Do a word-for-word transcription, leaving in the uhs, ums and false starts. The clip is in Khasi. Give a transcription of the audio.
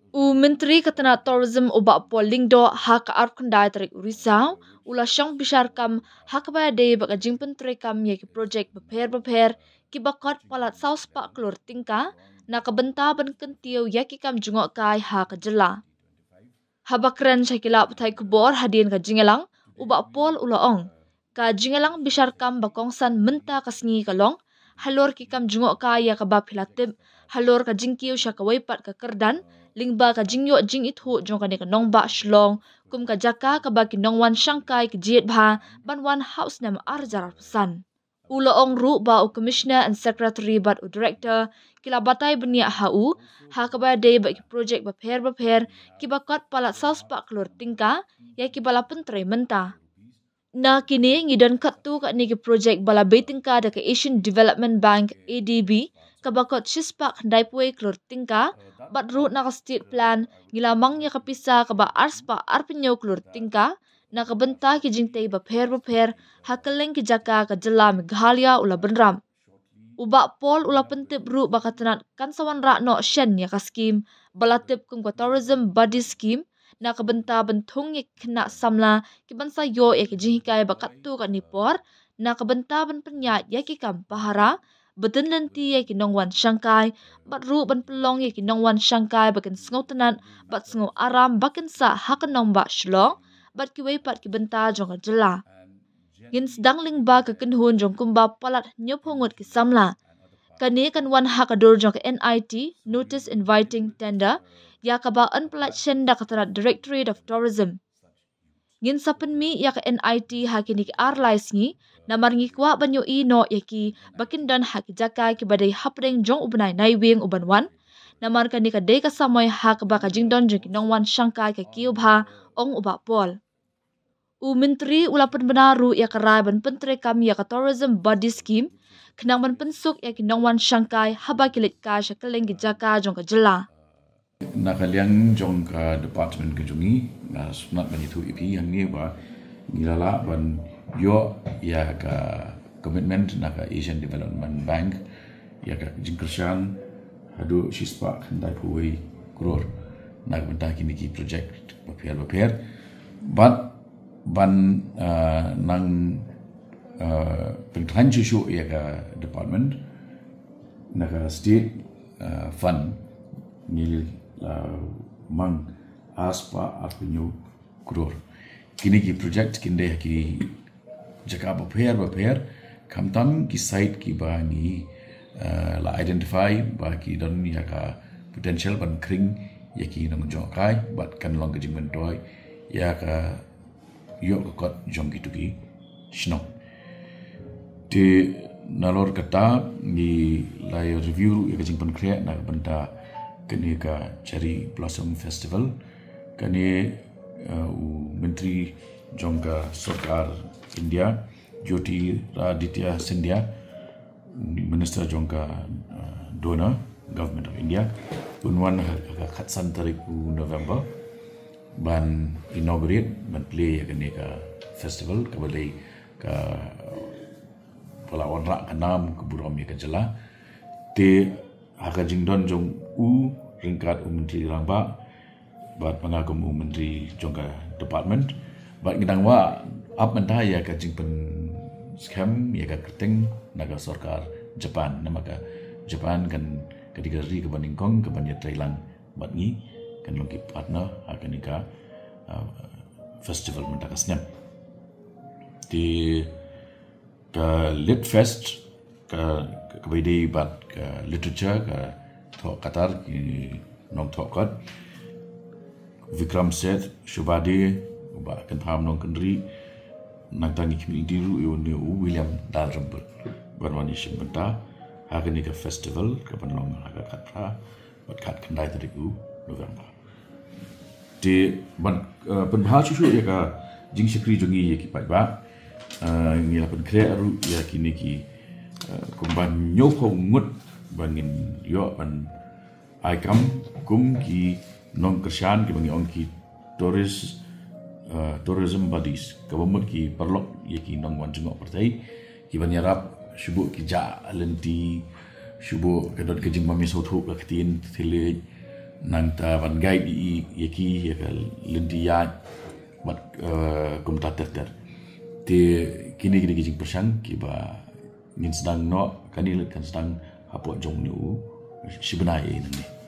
U Myntri ka tnat Tourism u Bah Paul Lyngdoh ha ka arphew khyndai tarik u Risaw u la shong bishar kam ha kaba ïadei bad ka jingpyntreikam ïa ki projek bapher bapher kiba kot palat saw spah klur tyngka na ka bynta ban kyntiew ïa ki kam jngohkai ha ka jylla. Haba kren sha ki lad pathai khubor hadien ka jingïalang, u Bah Paul u la ong, ka jingïalang bishar kam ba kongsan mynta ka sngi ka long halor ki kam jngohkai ïa kaba phi la tip halor ka jingkiew sha kawei pat ka kyrdan lyngba ka jingïoh jingithuh jong kane ka nongbah Shillong kum ka jaka kaba ki nongwan shangkai ki jied bha ban wan ha u snem ar hajar arphew san. U la ong ruh ba u Commissioner and Secretary bad u Director ki la batai bniah ha u ha kaba ïadei bad ki projek bapher bapher kiba kot palat saw spah klur tyngka ïa kiba la pyntrei mynta. Na kine ngi don katto katne ki projek ba la bei tyngka da ka Asian Development Bank, A D B, kaba kot shispah khyndai phew wei klur tyngka, bad ruh na ka State Plan ngi la mang ïa ka pisa kaba arspah arphew hynñiew klur tyngka na ka bynta ki jingtei bapher bapher ha kylleng ki jaka ka jylla Meghalaya, u la bynrap. U Bah Paul u la pyntip ruh ba ka tnat kan sa wanrah noh shen ïa ka skim ba la tip kum ka Tourism Buddy Scheme na ka bynta ban thung ïa ki khynnah samla kiban sa ïoh ïa ki jinghikai ba katto katne por na ka bynta ban pynïaid ïa ki kam pahara, ba tynlynti ïa ki nongwan shangkai, bad ruh ban pynlong ïa ki nongwan shangkai ba kin sngewtynnat bad sngew aram ba kin sah ha ka nongbah Shillong bad kiwei pat ki bynta jong ka jylla. Ngin sdang lyngba ka kynhun jong kumba palat hynñiew phew ngut ki samla. Kane kan wan ha ka dur jong ka N I T, Notice Inviting Tender, ïa kaba yn pyllait shen da ka tnat Directorate of Tourism. Ngin sa pynmih ïa ka N I T ha kine ki ar lai sngi, namar ngi kwah ban ïohi noh ïa ki ba kin don ha ki jaka kiba dei hapdeng jong u bnai Naiwieng u ban wan. Namar kane ka dei ka samoi ha kaba ka jingdon jong ki nongwan shangkai ka kiew bha, ong u Bah Paul. U Myntri u la pynbna ruh ïa ka rai ban pyntreikam ïa ka Tourism Buddy Scheme khnang ban pynsuk ïa ki nongwan shangkai haba ki leit kai sha kylleng ki jaka jong ka jylla. Na ka liang jong ka department ka jong ngi, nga sngewtynnat ban ïathuh ïa phi hangne ba ngi la lah ban ïoh ïa ka commitment na ka Asian Development Bank ïa ka jingkyrshan haduh shispah khyndai phew wei klur na ka bynta kine ki projek bapher bapher. Bad ban, uh, nang, uh, pynkhlaiñ shuh shuh ïa ka department na ka state, uh, fund ngi la mang arspah arphew hynñiew klur. Kine ki projek kin dei ha ki jaka bapher bapher, khamtam ki site kiba ngi, uh, la identify ba ki don ïa ka potential ban khring ïa ki nongjngohkai bad kan long ka jingmyntoi ïa ka ïoh ka kot jong kito ki shnong. Te nalor kata ngi la review ïa ka jingpynkhreh na ka bynta kane ka Cherry Blossom Festival. Kane, uh, u Myntri jong ka Sorkar India, Jyotiraditya Scindia, Minister jong ka, uh, DoNER, Government of India, un wan ha ka khatsan tarik u November ban inaugurate, ban plie ïa kane ka festival kaba dei kaba la wanrah ka nam ka burom ïa ka jylla. Te ha ka jingdon jong u ryngkat u Myntri Rangbah bad ma nga kum u Myntri jong ka department, bad ngi dang wad ap mynta ïa ka jingpynskhem ïa ka kyrteng na ka sorkar Japan, namar ka Japan kan ka dei ka ri kaba nyngkong kaban ïatreilang bad ngi, kan long ki partner ha kane ka, uh, festival mynta ka snem. Te ka Lit Fest ka, ka, kaba ïadei bad ka literature, ka thoh katar, ki nongthoh kot, Vikram Seth, Shubha Dey, u Bah Kyntham Nongkynrih, nangta ngi khmih lynti ruh ïa une u William Dalrymple ban wan ïashim bynta ha kane ka festival kaban long ha ka khatphra bad khatkhyndai tarik u November. Te ban, eh, pynbha shuh shuh ïa ka jingshakri jong ngi ïa ki paidbah, eh, ngi la pynkhreh ruh ïa kine ki, eh, kumba hynñiew phew ngut ba ngin ïoh ban ai kam kum ki nongkyrshan kiba ngi ong ki tourist, eh, tourism buddies, kaba mut ki paralok ïa ki nongwan jngoh pyrthei kiban ïarap, shu buh ki jah lynti, shu buh ka don ka jingmane sawthuh ka ktien thylliej, Nangta ban guide ïa ki ïa ka lynti ïaid bad kumta ter ter. Te kine kine ki jingpyrshang kiba ngin sdang noh, kane leh kan sdang hapoh jong une u shi bnai nangne.